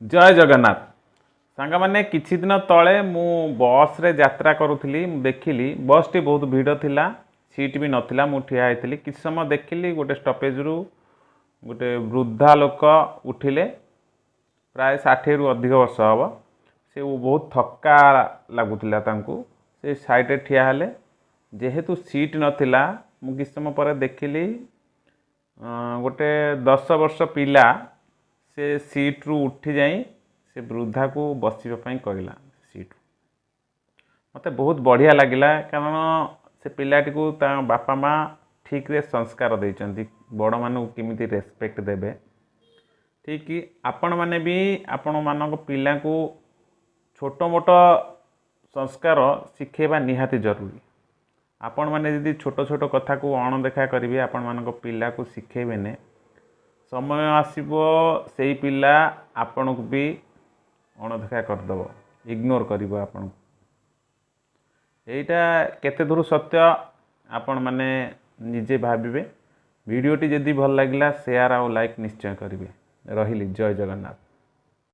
ଜୟ ଜଗନ୍ନାଥ ସାଙ୍ଗମାନେ। କିଛି ଦିନ ତଳେ ମୁଁ ବସ୍ରେ ଯାତ୍ରା କରୁଥିଲି। ମୁଁ ଦେଖିଲି ବସ୍ଟି ବହୁତ ଭିଡ଼ ଥିଲା, ସିଟ୍ ବି ନଥିଲା। ମୁଁ ଠିଆ ହେଇଥିଲି କିଛି ସମୟ। ଦେଖିଲି ଗୋଟେ ଷ୍ଟପେଜରୁ ଗୋଟେ ବୃଦ୍ଧା ଲୋକ ଉଠିଲେ। ପ୍ରାୟ 60ରୁ ଅଧିକ ବର୍ଷ ହେବ। ସେ ବହୁତ ଥକ୍କା ଲାଗୁଥିଲା ତାଙ୍କୁ। ସେ ସାଇଡ଼୍ରେ ଠିଆ ହେଲେ। ଯେହେତୁ ସିଟ୍ ନଥିଲା, ମୁଁ କିଛି ସମୟ ପରେ ଦେଖିଲି ଗୋଟେ 10 ବର୍ଷ ପିଲା ସେ ସିଟ୍ରୁ ଉଠି ଯାଇ ସେ ବୃଦ୍ଧାକୁ ବସିବା ପାଇଁ କହିଲା ସିଟ୍। ମୋତେ ବହୁତ ବଢ଼ିଆ ଲାଗିଲା, କାରଣ ସେ ପିଲାଟିକୁ ତା ବାପା ମା' ଠିକ୍ରେ ସଂସ୍କାର ଦେଇଛନ୍ତି, ବଡ଼ମାନଙ୍କୁ କେମିତି ରେସପେକ୍ଟ ଦେବେ। ଠିକ୍ ଆପଣମାନେ ବି ଆପଣମାନଙ୍କ ପିଲାଙ୍କୁ ଛୋଟ ମୋଟ ସଂସ୍କାର ଶିଖେଇବା ନିହାତି ଜରୁରୀ। ଆପଣମାନେ ଯଦି ଛୋଟ ଛୋଟ କଥାକୁ ଅଣଦେଖା କରିବେ, ଆପଣମାନଙ୍କ ପିଲାକୁ ଶିଖେଇବେନି, ସମୟ ଆସିବ ସେଇ ପିଲା ଆପଣଙ୍କୁ ବି ଅଣଦେଖା କରିଦେବ, ଇଗ୍ନୋର କରିବ ଆପଣଙ୍କୁ। ଏଇଟା କେତେ ଦୂର ସତ୍ୟ, ଆପଣମାନେ ନିଜେ ଭାବିବେ। ଭିଡ଼ିଓଟି ଯଦି ଭଲ ଲାଗିଲା, ସେୟାର ଆଉ ଲାଇକ୍ ନିଶ୍ଚୟ କରିବେ। ରହିଲି, ଜୟ ଜଗନ୍ନାଥ।